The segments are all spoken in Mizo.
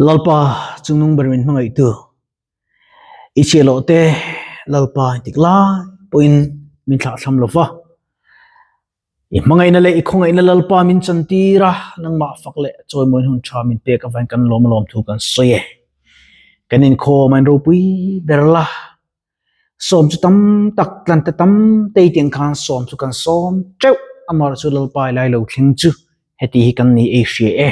Lalpa chungnung ber min hmangaihtu i chhiah loh te Lalpa intik lai pawhin min thlahthlam lo va. I hmangaihna leh i khawngaihna Lalpa min chantir a, nangmah fak leh chawimawi hun tha min pek avangin kan lawm alawm thu kan sawi e. Kan inkhawm a inropui ber la. Sawm chu tam tak tlante tam tei tiang khan sawm chu kan sawm teuh amaherawh chu Lalpa i lai lo thleng chu heti hi kan ni ei hria e,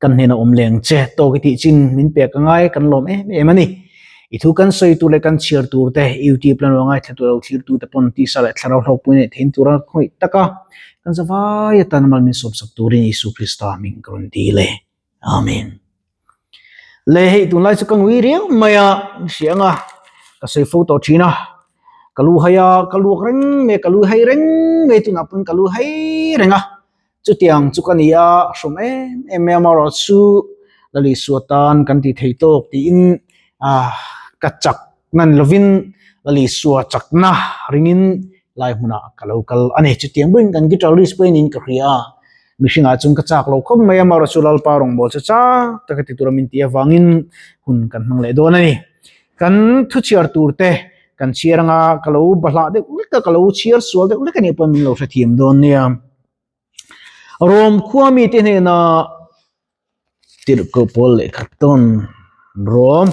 kan hnena awm leng che tawk i tih chin min pek a ngai kan lawm em em a ni. I thu kan sawi tur leh kan chhiar tur te, YouTube lan ruang ngaithla tur lo thlir tu te pawn tisa leh thlarau hlawkpui neih theih tura khawih taka kan zavai atan mal min sawmsak turin Isu Krista hming ka rawn dil e. Amen. Le hei tunlai chu ka ngui riau mai a, hria anga ka sawi fo tawh thin a, ka lu hai a, ka luak reng mai a, ka lu hai reng mai tunah pawn ka lu hai reng a, chutiang chu ka ni a, hrawm em em mai a amaherawh chu Lalisua tan kan ti thei tawk tiin ah ka chak nan lovin Lalisua chakna ringin lai hmunah ka lo kal a ni, chutiang pawhin kan guitarist pawhin in ka hria a. Mihringah chuan ka chak lo khawp mai a, amaherawh chu Lalpa rawngbâwl chu chak taka ti tura min tih avangin hun kan hmang leh dawn a ni. Kan thu chhiar tur te kan chhiar anga ka lo bahlah deuh lek a, ka lo chhiar sual deuh lek a nih pawhin min lo hrethiam dawn nia. Rom khua mite hnena tirhkoh pawl lehkhat tawn Rom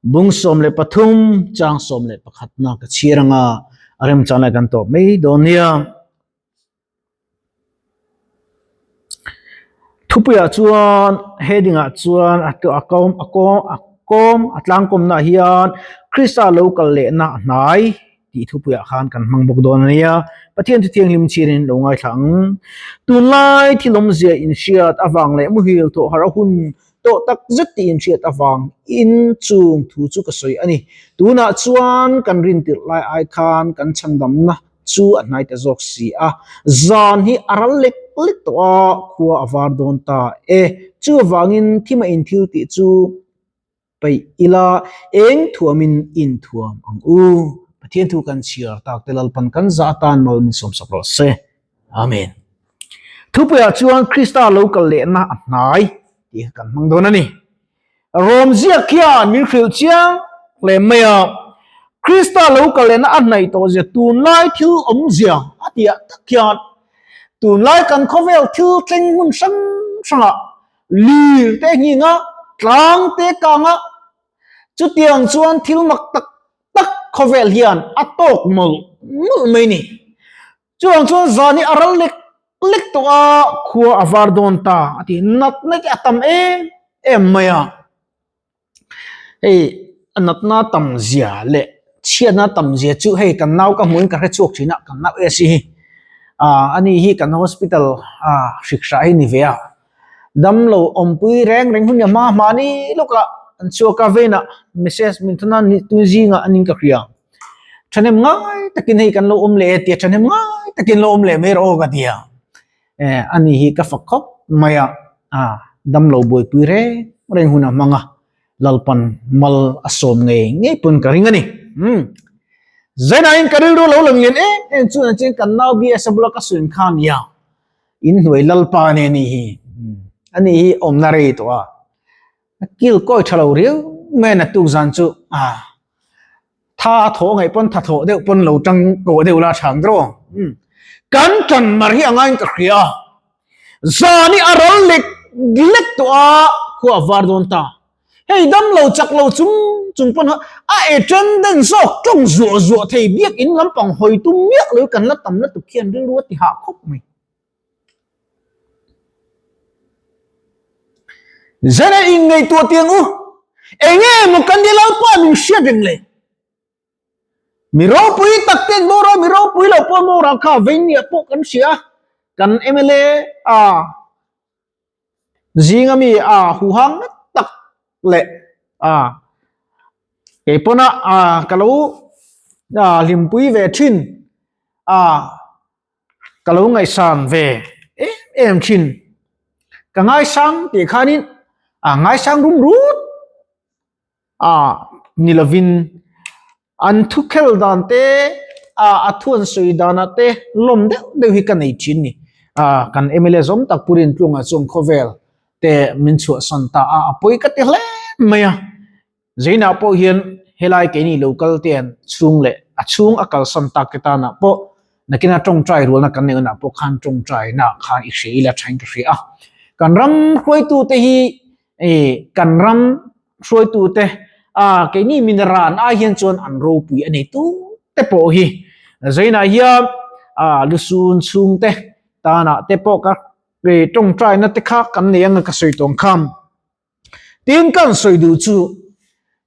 bung 13 chang 11 na ka chhiar anga a remchang lai kan tawp mai dawn nia. Thupuiah chuan heading ah chuan a a kawm a kawm a kawm a tlangkawmna ah hian Krista lo kal lehna a hnai tih thupuiah khan kan hmang bawk dawn a nia. Pathian chu thianghlim chhirin lo ngaithla ang. Tunlai thil awmzia inhriat avang leh muhil thawh harh a hun tawh tak zet tih inhriat avang in chung thu chu ka sawi a ni. Tunah chuan kan rintirh lai ai khan kan chhandamna chu a hnai ta zawk si a, zan hi a ral lek lek tawh a, khua a var dawn ta e. Chuvangin thima inthil tih chu peih ila, eng thuamin inthuam ang u. Pathian thu kan chhiar tak te Lalpan kan zah atan mal min sawmsak rawh se. Amen. Thupuiah chuan Krista lo kal lehna a hnai tih kha kan hmang dawn a ni. Rom ziak hian min hrilh chiang hle mai a, Krista lo kal lehna a hnaih tawh zia tunlai thil awmzia a tih ah tak hian tunlai kan khawvel thil thleng hmun hrang hrangah lir te nghing a, tlang te kang a, chutiang chuan thil mak tak tak khawvel hian a tawk mawlh mawlh mai ni. Chuvang chuan zan hi a ral lek lek tawh a, khua a var dawn ta a ti. Natna te a tam em em mai a. Hei a natna tam zia leh chhiatna tam zia chu hei kan nau ka hmuhin ka hre chhuak thin a, kan nau AC hi ah ani hi kan hospital ah hrik hrah hi ni ve a. Damlo awmpui reng reng hun hi a hma hmani lawkah an chhuak a, veinah message min thawn a, tun zingah anin ka hria. Thahnem ngai takin hei kan lo awm leh e tia thahnem ngai takin lo awm leh mai rawh aw ka ti a. Eh ani hi ka fak khawp mai a, ah damlo buaipui reng reng hun a hmang a, Lalpan mal a sawm ngei ngei pawn ka ring a ni. Umm Zainain ka rilru lo lang lian em em chu an chuan kan nau BS a bula ka suin kha a nia, inhnuai Lalpa ane ani hi, ani hi awmna rei tawh a. A kil kawi tha lo riau mai a naktuk zan chu a tha a thawh ngaih pawn tha thawh deuh pawn lo tang kawh deuh la tha ang rawh um kan tan mar hi a ngaiin ka hria a zan hi a ral lek lek tawh a khua a var dawn ta hei dam lo chak lo chung chung pawn a attendance zawk tawng zuah zuah thei biakin lampang hawi tum miah lo kan la tam lutuk hian rilru a ti hah khawp mai. Zena in ngaihtuah tiang u, enge maw kan ni Lalpa min hriat reng le? Mi ropui tak ten boral, mi ropui lo pawh boral kha veinia pawh kan hria, kan MLA a zinga mi a huhang tak leh a kei pawna a ka lo hlimpui ve thin a ka lo ngaihsan ve em em thin ka ngaisang tih khanin a ngaisang rum rut a ni lovin an thu khel dan te a a thu an sawi danah te lawm deuh deuh hi ka nei thin ni a kan MLA zawm tak Pu Rintlunga chuan khawvel. te min chhuahsan ta a, a pawi ka ti hle mai a. Zainah pawh hian helai keini lo kal te an chhung leh a chhung a kalsan tak te tanah pawh nakina tawngtai rualna kan neih hunah pawh khan tawngtaina khan i hria ila thain ka hria a. Kan ram hruaitute hi kan ram hruaitute a keini min ran ai hian chuan an ropui a nei tu te pawh hi Zainah hian a lusun chhungte tanah te pawh ka tawngtaina te kha kan nei anga ka sawi tawng kham. Tin kan sawi duh chu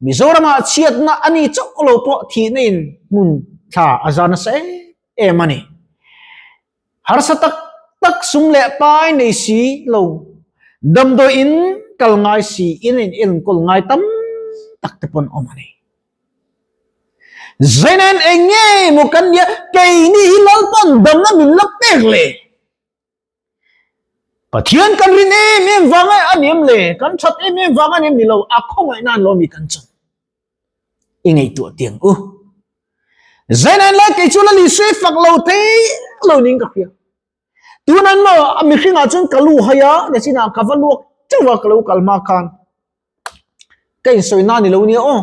Mizoramah chhiatna a ni chauh lo pawh thihna in hmun thla a za nasa em em a ni. Harsa tak tak sum leh pai nei si lo, damdawi in kal ngai si in in enkawl ngai tam tak te pawn awm a ni. Zainen eng nge maw kan nia keini hi Lalpan damna min la pek le? Pathian kan rin em em vang a ani em le? Kan that em em vang a ni em ni lo? A khawngaihna an lo mi kan chan. I ngaihtuah tiang u. Zainain lai kei chu la li sui fak lo thei lo ning ka hria. Tunan maw a mihringah chuan ka lu hai a, nachinah ka va luak teuh a ka lo kal hma khan. Ka insawi na ni lo nia aw.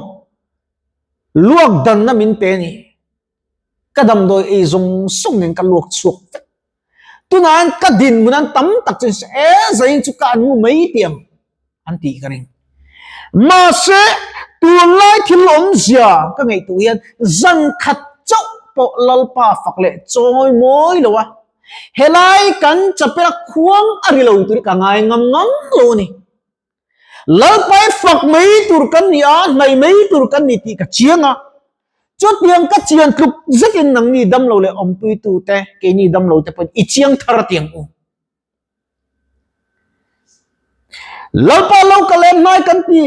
Luak danna min pe ni. Ka damdawi ei zawng zawng nen ka luak chhuak vek. Tunah ka dinhmun an tam tak chuan e zain chu ka an mu mai tih ang an tih ka ring. Mahse tunlai thil awmzia ka ngaihtuah hian zan khat chauh pawh Lalpa fak leh chawi mawi lo a, helai kan chapela khuang a ri lo tur hi ka ngai ngam ngam lo a ni. Lalpai fak mai tur kan ni a, hnai mai tur kan ni tih ka chiang a. Chutiang ka chian tluk zetin nangni damlo leh awmpuitute, keini damlo te pawhin i chiang thar tiang u. Lalpa lo ka lem hnai kan ti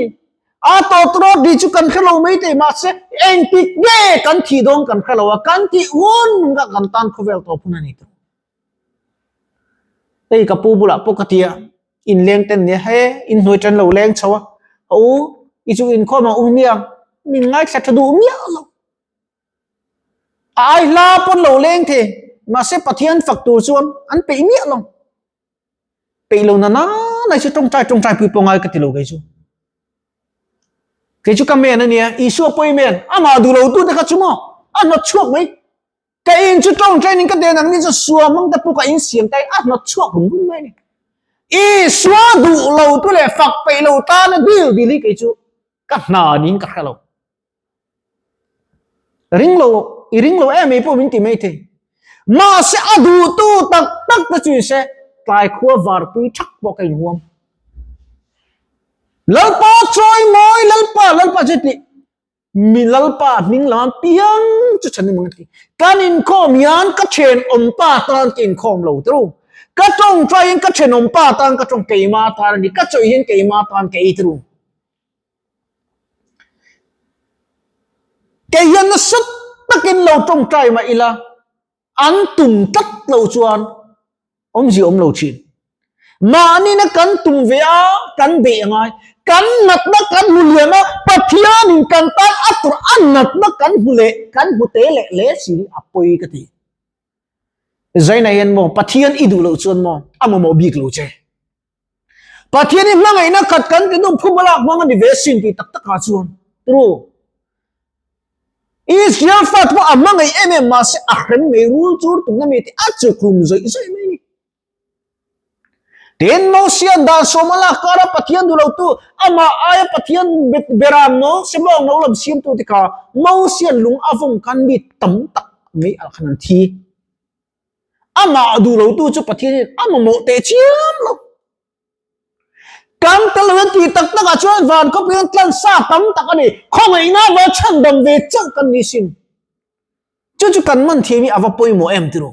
a, tawtrawt ri chu kan hre lo mai thei, mahse engtik nge kan thih dawn kan hre lo a, kan tih hun kha kan tan khawvel tawp hun a ni tawh. Hei ka pu bulah pawh ka ti a, in leng ten nia he in hnuai tan lo leng chho a, a u i chu inkhawm ang u nia min ngaithla tha duh miah lo. A ai hla pawn lo leng thei mahse Pathian fak tur chuan an peih miah lo. Peih lo na nana chu tawngtai tawngtai pui pawh ngai ka ti lo kei chu. Kei chu ka men a nia, Isua pawh i men, amah duh lo tu te kha chu maw a hnawt chhuak mai. Ka in chu tawng training ka den ang ni chu suam ang te pawh ka in siam ta in a hnawt chhuak rum rum mai a ni. Isua duh lo tu leh fak peih lo tana dil dil hi kei chu ka hna niin ka hre lo. Ring lo, i ring lo em ei pawh min ti mai thei. Mahse a duh tu tak tak te chu se tlai khua varpui thak pawh ka inhuam. Lalpa chawi mawi Lalpa Lalpa chu ti Mi Lalpa hming lam piang chu chhan nimang ti. Kan inkhawm hian ka thenawm pa tan ka inkhawm lo tru. Ka tawngtai hian ka thenawm pa tan ka tawng keima tan a ni. Ka chawih hian keima tan ka ei tru. Kei hian nasa takin lo tawngtai mah ila. An tum tlat lo chuan awmzia awm lo thin. Mahnina kan tum ve a, kan beih a ngai. Kan natna kan hmu lian a, Pathianin kan tan a tur a natna kan hmu leh, kan hmu te leh hle si hi a pawi ka ti. Zaina hian maw Pathian i duh loh chuan maw a mamawh bik lo che. Pathian hi hmangaihna khat kan ti duh phuba lak hmang a ni ve sin tih tak takah chuan true. Israel fate pawh a hmangaih em em mahse a hrem mai rul chur tumna mi te a chukhlum zawih zawih mai ni. Tin Mosian dan sawm a lak kara Pathian duh lotu amah aia Pathian beram no sebawng no lam siamtu te kha Mosian lung a vawng khan mi tam tak mai ah khan an thi. Amah duh lotu chu Pathian hian a mamawh teh chiam lo. Kan tel lo tih tak takah chuan van khawpui hian tlan sa tam tak a ni. Khawngaihna va chhandam ve chauh kan ni sin. Chu chu kan man thiam hi a va pawimawh em tiro.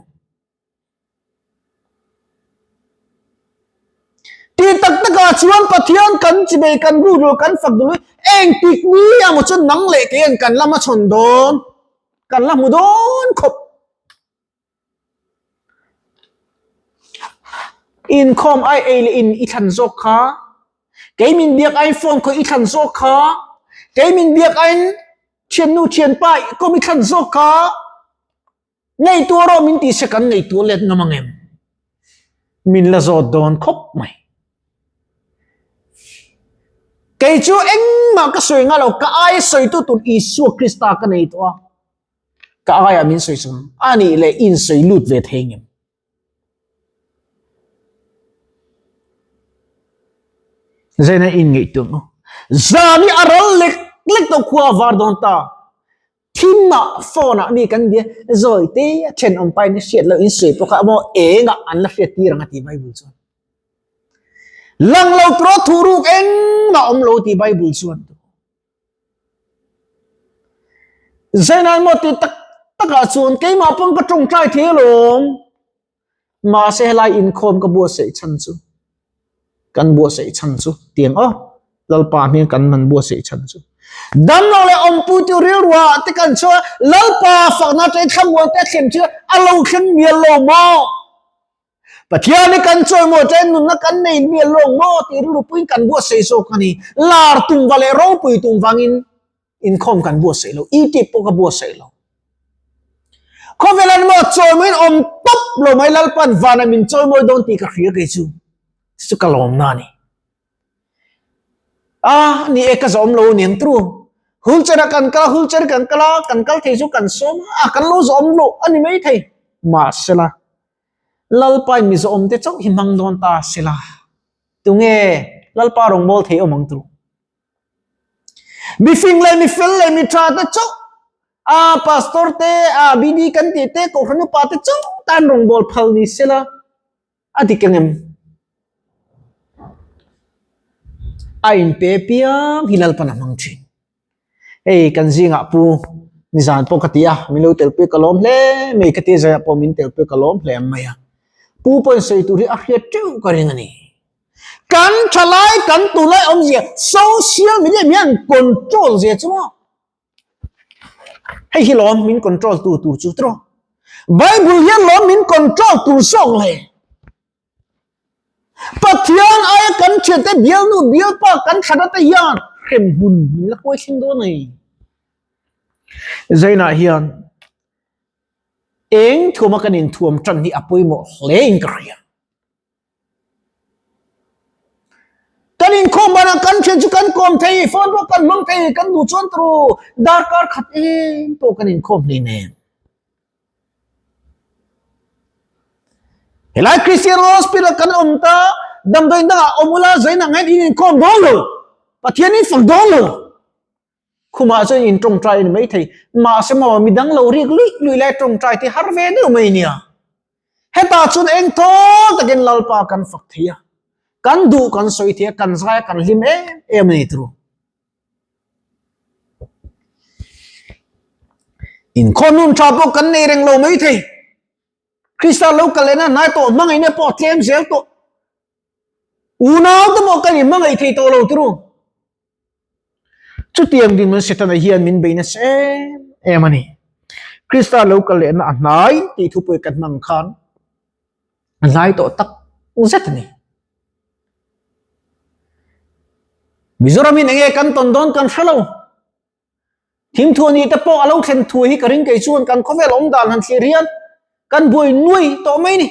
Tih tak takah chuan Pathian kan chibei kan rurul kan fak duh hi engtik ni emaw chuan nang leh kei hian kan la hmachhawn dawn, kan la hmu dawn khawp. Inkhawm ai ei leh in i thlan zawk kha, kei min biak aiin phone khawih i thlan zawk kha, kei min biak aiin thiannu thianpa kawm i thlan zawk kha, ngaihtuah rawh min tih se kan ngaihtuah let ngam ang em? Min la zawt dawn khawp mai. Kei chu engmah ka sawi nga lo, ka aia sawitu tur Isua Krista ka nei tawh a, ka aiah min sawi sak ang. A nih leh i insawi lut ve thei ngem? Zaina i inngaihtuah maw? Zan hi a ral lek lek tawh khua a var dawn ta. Thimah phone ah mi kan bia zawi te a thenawm pain i hriat loh in sawi pawh kha maw engah an la hriat tir ang a ti Bible chuan. Lang lo tura thu ruk engmah awm lo ti Bible chuan. Zainai maw ti tak takah chuan keimah pawn ka tawngtai thei alawm. Mahse helai inkhawm ka buatsaih chhan chu kan buatsaih chhan chu tiang aw Lalpa hming kan man buatsaih chhan chu damlo leh awmpuitu rilruah te kan chuan Lalpa fakna te thlamuan te thlen chu a lo thleng mial lo maw Pathian hi kan chawimawi te nunna kan nei mial lo maw tih rilru puiin kan buatsaih zawk a ni lar tum va leh ropui tum vangin Inkhawm kan buatsaih lo, YouTube pawh ka buatsaih lo. Khawvel an maw chawimawiin awm tawp lo mai Lalpan vanah min chawimawi dawn tih ka hria kei chu. Chu chu ka lawmna a ni. A ni e ka zawm lo aniang tru. Hulchera kan kal a, hulcher kan kal a, kan kal thei chu kan sawm a, kan lo zawm lo a ni mai thei. Mahsela Lalpain mi zawmte chauh hi hmang dawn ta sela. Tunge Lalpa rawngbâwl thei awm ang tru? Mi fing leh mi fel leh mi tha te chauh a pastor te a BD kan tih te kohhran upa te chauh tan rawngbâwl phal ni sela a dik ang em? A inpe piang hi Lalpan a hmang thin. Hei kan zingah pu nizan pawh ka ti a, min lo telpui ka lawm hle mai ka ti a, zaiah pawh min telpui ka lawm hle mai a. Pu pawhin sawi tur hi a hriat teuh ka ring a ni. Kan thalai kan tunlai awmzia social media hian control zia chu maw? Hei hi lawm min control tu tur chu tiraw? Bible hian lawm min control tur zawk le. Pathian aia kan thiante bialnu bialpa kan thana te hian hremhmun min la kuai thleng dawn a ni. Zainah hian eng thuama kan inthuam tan hi a pawimawh hle in ka hria. Kan inkhawm banah kan thian chu kan kawm thei, phone pawh kan hmang thei, kan duh chuan turu darkar khat em pawh kan inkhawm hlei nen. Helai Christian Hospital kan awm ta, damdawiin dangah awm ula zain ang hian in inkhawm dawn lo, Pathian in fak dawn lo. Khumah chuan in tawngtai a ni maithei. Mahse maw midang lo rik luih luih lai tawngtai te har ve deuh mai nia. Hetah chuan eng thawl takin Lalpa kan fak thei a, kan duh kan sawi thei a, kan zai a, kan hlim em em a ni turu. Inkhawm nun tha pawh kan nei reng lo maithei. Krista lo kal lehna hnai tawh hmangaihna pawh a tlem zel tawh. Unau te pawh kan inhmangaih thei tawh lo turu. Chutiang dinhmun Setana hian min bei nasa em em a ni. Krista lo kal lehna a hnai tih thupui kan hmang khan a hnai tawh tak zet a ni. Mizoramin enge kan tawn dawn kan hre lo. Thimthuah ni te pawh a lo thlen thuai hi ka ring kei chuan kan khawvel awm dan han thlir hian kan buai nuai tawh mai ni.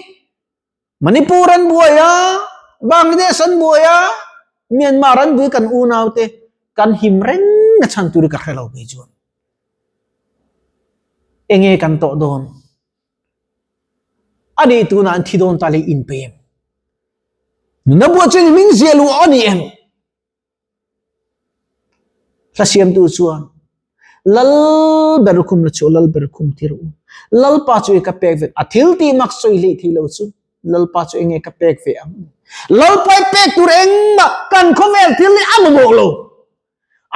Manipur an buai a, Bangladesh an buai a, Myanmar an buai kan unau te kan him reng na chhan tur hi ka hre lo kei chuan. Enge kan tawh dawn? Ani tunah an thi dawn ta leh in pe em? Nuna buai chuan i hming ziah luh a ni em? Hla siamtu chuan, Lal ber khum la chu lal ber khum ti rawh u. Lalpa chu i ka pek ve a thil tih mak sawi hlei thei lo chu Lalpa chu enge ka pek ve ang. Lalpa i pek tur engmah kan khawvel thil hi a mamawh lo.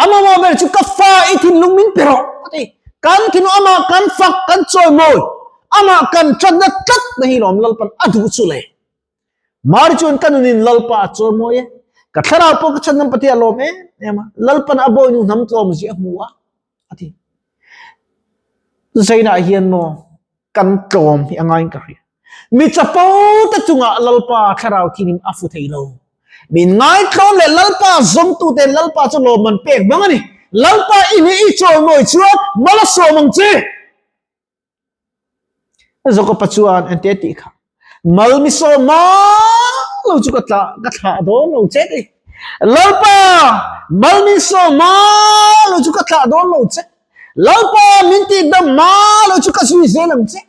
A mamawh ber chu ka fa i thinlung min pe rawh a ti. Kan thinlung amah kan fak kan chawimawi amah kan thatna tlat na hi lawm Lalpan a duh chu le. Mari chuan ka nunin Lalpa a chawi mawi e, ka thlarau pawh ka chhan Pathian a lawm em em a, Lalpan a bawi nu hnam tlawm zia a hmu a, a ti. Zainah hian maw kan tlawm hi a ngaiin ka hria. Mi chapo te chungah Lalpa thlarau thinim a fu thei lo. Min ngaitlawm leh Lalpa zawngtute Lalpa chu lawmman pek bang a ni. Lalpa i nih i chawi mawi chuan mal a sawm ang che. Jakob-a chuan ente a tih kha, Mal mi sawm mah lo chu ka tla ka thlah dawn lo che ti. Lalpa, mal min sawm ma lo chu ka thlah dawn lo che. Lalpa, min tih dam ma lo chu ka zui zel ang che.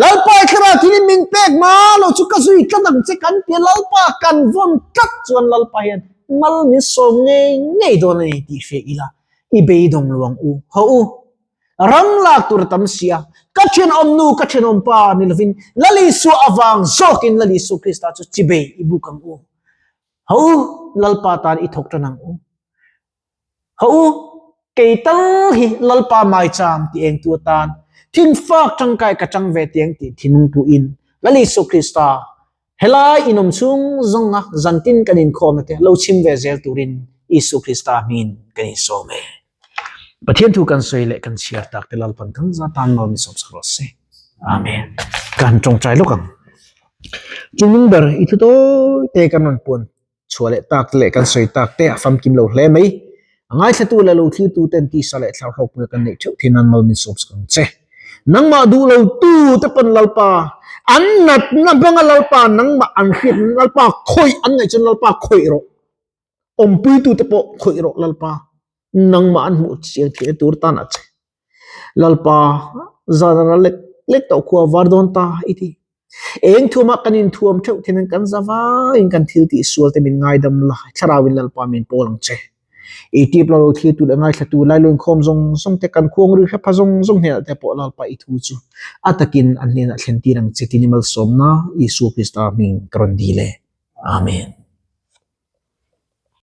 Lalpa i thlarau thilin min pek ma lo chu ka zui tlat ang che kan ti a, Lalpa kan vawn tlat chuan Lalpa hian mal min sawm ngei ngei dawn a ni tih hria ila i beidawng lo ang u. Haw u, ram lak tur a tam si a, ka thenawm nu ka thenawm pa ni lovin Lal Isua avang zawkin Lal Isu Krista chu chibei i buk ang u. Haw u, Lalpa tan i thawk tan ang u. Haw u, kei tal hi Lalpa maicham ti engtu atan thinfak tangkai ka chang ve tiang tih thinung puhin Lal Isu Krista helai inawm chhung zawnga zantin kan inkhawmna te lo chhim ve zel turin Isu Krista hmingin kan insawm e. Pathian thu kan sawi leh kan chhiar tak te Lalpan kan za tan mal min sawm sak rawh se. Amen. Kan tawngtai lawk ang. Chungnung ber i thu tawi te kan rawn puan chhuah leh tak te leh kan sawi tak te a famkim lo hle mai. A ngaithlatu leh lo thlirtu ten tisa leh thlar hlawkpuia kan neih theuh theih nan mal min sawm sak ang che. Nangmah duh lo tu te pawn Lalpa an natna hmanga Lalpa nangmah an hriat Lalpa khawih an ngaih chuan Lalpa khawih rawh. Awmpuitu te pawh khawih rawh Lalpa nangmah an hmuh chiang theihna tur tan ah che. Lalpa zan a ral lek lek tawh khua var dawn ta i ti. Eng thuamah kan inthuam theuh thenin kan za vaiin kan thil tih sual te min ngaidam la, thlarauin Lalpa min pawl ang che. I tip lo lo thiltu leh ngaithlatu lailuinkhawm zawng zawng te kan khuang ri hrepha zawng zawng hnenah te pawh Lalpa i thu chu a takin an hnenah thlen tir ang che tih ni malsawmna Isua Krista hming ka rawn dil e. Amen.